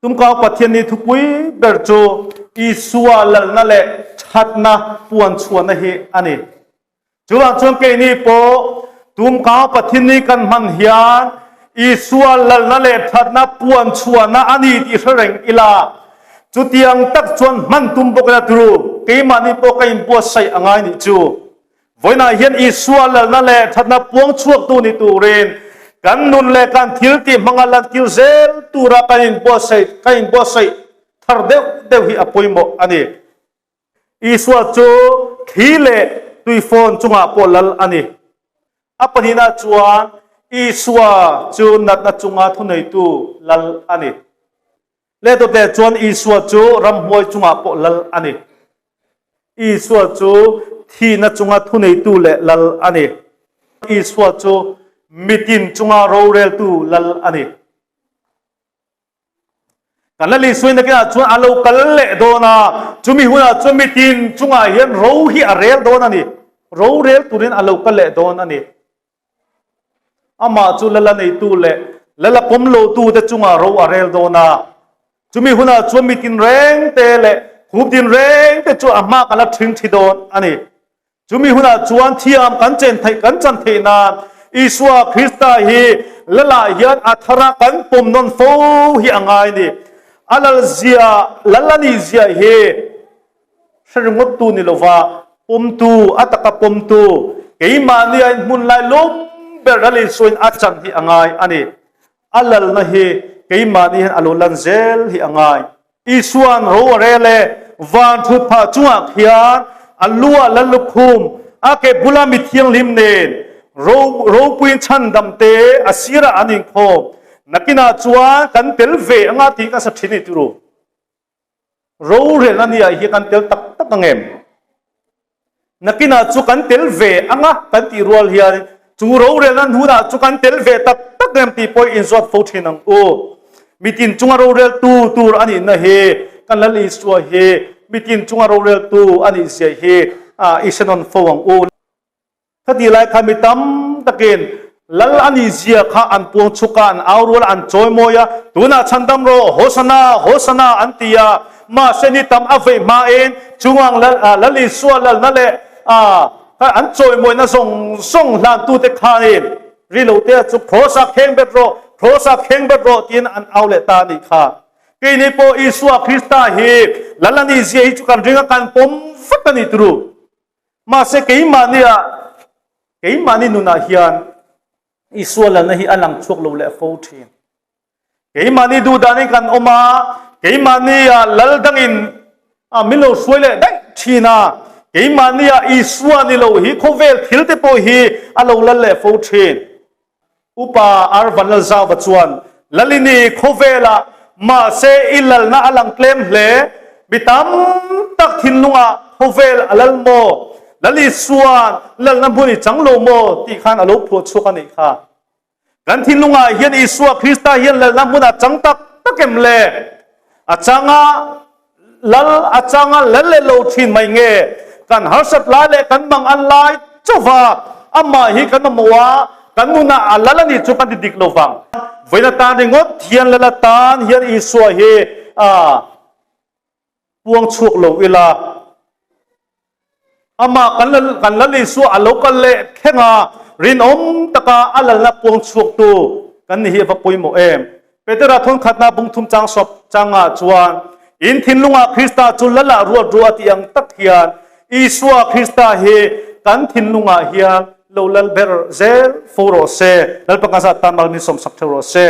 Tumkau Pathian ni thupui ber chu Isua lalna leh thatna puan chhuahna hi a ni. Chuvang chuan keini pawh tumkau Pathian ni kan hman hian Isua lalna leh thatna puan chhuahna a ni tih hre reng ila, chutiang tak chuan hman tum bawk ila turu keimahni pawh ka inbuatsaih a ngai nih chu. Vawiinah hian Isua lalna leh thatna puang chhuaktu ni turin kan nun leh kan thiltih hmanga lantir zel tura kan inbuatsaih kan inbuatsaih thar deuh deuh hi a pawimawh a ni. Isua chu thli leh tuifawn chungah pawh lal a ni. A pahnihna chuan Isua chu natna chunga thuneitu lal a ni. Leh dawt leh chuan Isua chu ramhmuai chungah pawh lal a ni. Isua chu thihna chunga thuneitu leh lal a ni. Isua chu mitin chunga roreltu lal a ni. Kan lal Isua nakinah chuan a lo kal leh dawn a, chumi hunah chuan mitin chungah hian ro hi a rel dawn a ni. Rorel turin a lo kal leh dawn a ni. Amah chu lala neitu leh lala pawm lotute chungah ro a rel dawn a. Chumi hunah chuan mi tinrengte leh khup tinrengte chu a hma kan la ṭhing ṭhi dawn a ni. Chumi hunah chuan thiam kan chen theih kan chan theih nan Isua Krista hi lalah hian a thara kan pawm nawn fo hi a ngai a ni. A lalzia, lal a nihzia hi Hre ringawttu ni lova pawmtu, a taka pawmtu, keimahni a inhmun lai lawm ber lal Isuain a chan hi a ngai a ni. A lalna hi keimahni hian a lo lan zel hi a ngai. Isua'n ro a rel e, van thut phah chungah khian a lu ah lal lukhum, a ke bula mi thianghlim nen ro ropuiin chhandam te a sirah an inkhawm. Nakinah chuan kan tel ve anga tih ka sa thin i turu. Rorelna nia hi kan tel tak tak ang em? Nakinah chu kan tel ve anga kan tih rual hian chu rorelna hnunah chu kan tel ve tak tak em tih pawh inzawt fo thin ang u. Mitin chunga roreltu tur a nihna hi kan Lal Isua hi mitin chunga roreltu a nih zia hi i hre nawn fo ang u. Khati lai kha mi tam takin Lal a nih zia kha an puang chhuk a, an au rual a, an chawi mawi a, tunah chhandam rawh, Hosana, Hosana an ti a, mahse ni tam a veih hmain chungang Lal, Lal Isua lalna leh an chawimawina zawng zawng hlantute khanin rilotea chu Kross-ah kheng bet rawh, Kross-ah kheng bet rawh tiin an au leh ta a nih kha. Keini pawh Isua Krista hi Lal a nih zia hi chu kan ring a, kan pawm vek a ni turu. Mahse keimahnia keimahni nunah hian Isua lalna hi a lang chhuak lo leh fo thin. Keimahni duhdanin kan awm a, keimahnia lal dangin a min lo hruai leh daih thin a, keimahnia Isua ni lo hi khawvel thil te pawh hi a lo lal leh fo thin. Upa Arvanlalzauva chuan, Lalini khawvelah mahse i lalna a lang tlem hle, mi tam tak thinlungah khawvel a lal maw? Lali chuan lalna hmun i chang lo maw? tih khan a lo phuah chhuak a nih kha. Kan thinlungah hian Isua Krista hian lalna hmun a chang tak tak em le? A changa lal a changa lal leh lo thin mai nge? Kan harsat lai leh kan mang an lai chauh a, amah hi kan mamawh a, kan nunah a lal a nih chu kan ti dik lo vang. Vawiin atan ringawt hian lal atan hian Isua hi a puang chhuak lo ila, amah kan lal kan lal Isua a lo kal leh thleng a, rinawm taka a lalna puang chhuaktu kan ni hi a va pawimawh em? Petera thawnkhatna bungthum chang sawp changah chuan, In thinlungah Krista chu lalah ruat ruah tih ang tak hian Isua Krista hi kan thinlungah hian lo lal ber zel fo rawh se. Lalpa kan zat tan mal min sawmsak theuh rawh se.